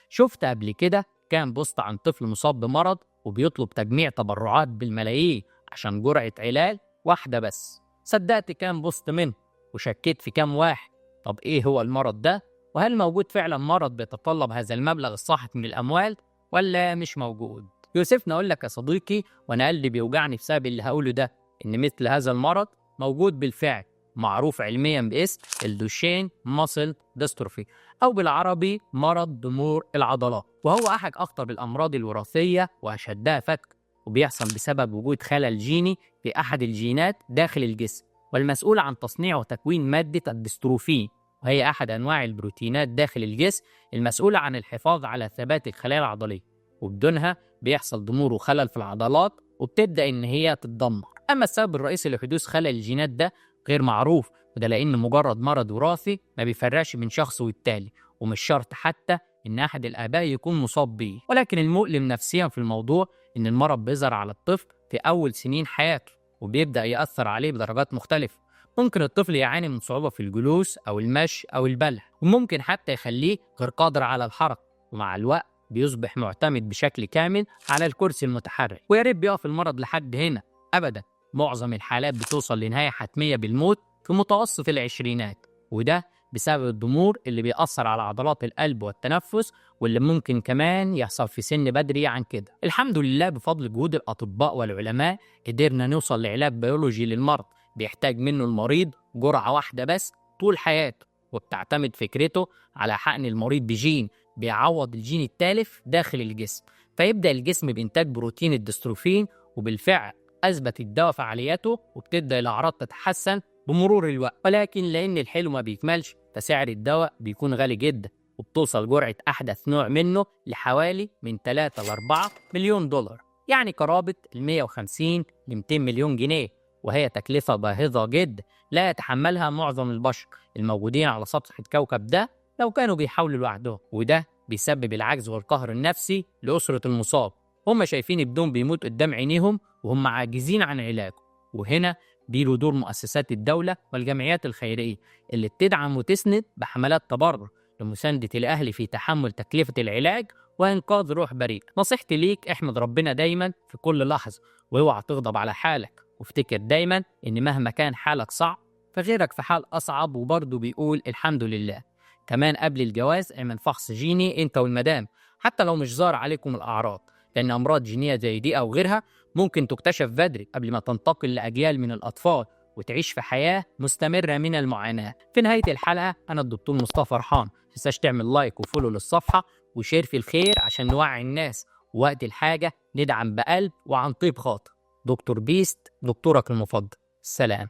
شفت قبل كده كام post عن طفل مصاب بمرض وبيطلب تجميع تبرعات بالملايين عشان جرعة علاج واحدة بس؟ صدقت كام post منه وشكيت في كام واحد؟ طب إيه هو المرض ده؟ وهل موجود فعلا مرض بيتطلب هذا المبلغ الساحق من الأموال ولا مش موجود؟ يوسفنا أقول لك يا صديقي، وأنا قلبي بيوجعني بسبب اللي هقوله ده، إن مثل هذا المرض موجود بالفعل، معروف علميا باسم ال Duchenne muscle dystrophy، أو بالعربي مرض ضمور العضلات، وهو أحد أخطر الأمراض الوراثية وأشدها فتك، وبيحصل بسبب وجود خلل جيني في أحد الجينات داخل الجسم، والمسؤول عن تصنيع وتكوين مادة الدستروفين، وهي أحد أنواع البروتينات داخل الجسم المسؤولة عن الحفاظ على ثبات الخلايا العضلية، وبدونها بيحصل ضمور وخلل في العضلات وبتبدأ إن هي تتدمر. أما السبب الرئيسي لحدوث خلل الجينات ده غير معروف، وده لأن مجرد مرض وراثي ما بيفرقش بين شخص والتاني، ومش شرط حتى إن أحد الآباء يكون مصاب بيه. ولكن المؤلم نفسيا في الموضوع إن المرض بيظهر على الطفل في أول سنين حياته، وبيبدأ يأثر عليه بدرجات مختلفة. ممكن الطفل يعاني من صعوبة في الجلوس أو المشي أو البلع، وممكن حتى يخليه غير قادر على الحركة، ومع الوقت بيصبح معتمد بشكل كامل على الكرسي المتحرك. ويا ريت بيقف المرض لحد هنا، أبدا، معظم الحالات بتوصل لنهاية حتمية بالموت في متوسط العشرينات، وده بسبب الضمور اللي بيأثر على عضلات القلب والتنفس، واللي ممكن كمان يحصل في سن بدري عن كده. الحمد لله بفضل جهود الأطباء والعلماء قدرنا نوصل لعلاج بيولوجي للمرض بيحتاج منه المريض جرعة واحدة بس طول حياته، وبتعتمد فكرته على حقن المريض بجين بيعوض الجين التالف داخل الجسم، فيبدأ الجسم بإنتاج بروتين الدستروفين، وبالفعل أثبت الدواء فعاليته وبتبدأ الأعراض تتحسن بمرور الوقت. ولكن لأن الحلو ما بيكملش فسعر الدواء بيكون غالي جدا، وبتوصل جرعة أحدث نوع منه لحوالي من 3 ل 4 مليون دولار، يعني قرابة 150 ل 200 مليون جنيه، وهي تكلفة باهظة جدا لا يتحملها معظم البشر الموجودين على سطح الكوكب ده لو كانوا بيحاولوا لوحدهم. وده بيسبب العجز والقهر النفسي لأسرة المصاب، هم شايفين ابنهم بيموت قدام عينيهم وهم عاجزين عن علاجه. وهنا بيله دور مؤسسات الدولة والجمعيات الخيرية اللي بتدعم وتسند بحملات تبرع لمساندة الأهل في تحمل تكلفة العلاج وإنقاذ روح بريء. نصيحتي ليك، احمد ربنا دايما في كل لحظة، واوعى تغضب على حالك، وافتكر دايما إن مهما كان حالك صعب فغيرك في حال أصعب وبرضه بيقول الحمد لله. كمان قبل الجواز اعمل فحص جيني انت والمدام، حتى لو مش ظاهر عليكم الأعراض، لأن أمراض جينية زي دي أو غيرها ممكن تكتشف بدري قبل ما تنتقل لأجيال من الأطفال وتعيش في حياة مستمرة من المعاناة. في نهاية الحلقة أنا الدكتور مصطفى فرحان، متنساش تعمل like و follow للصفحة و share في الخير عشان نوعي الناس، ووقت الحاجة ندعم بقلب وعن طيب خاطر. دكتور بيست، دكتورك المفضل. سلام.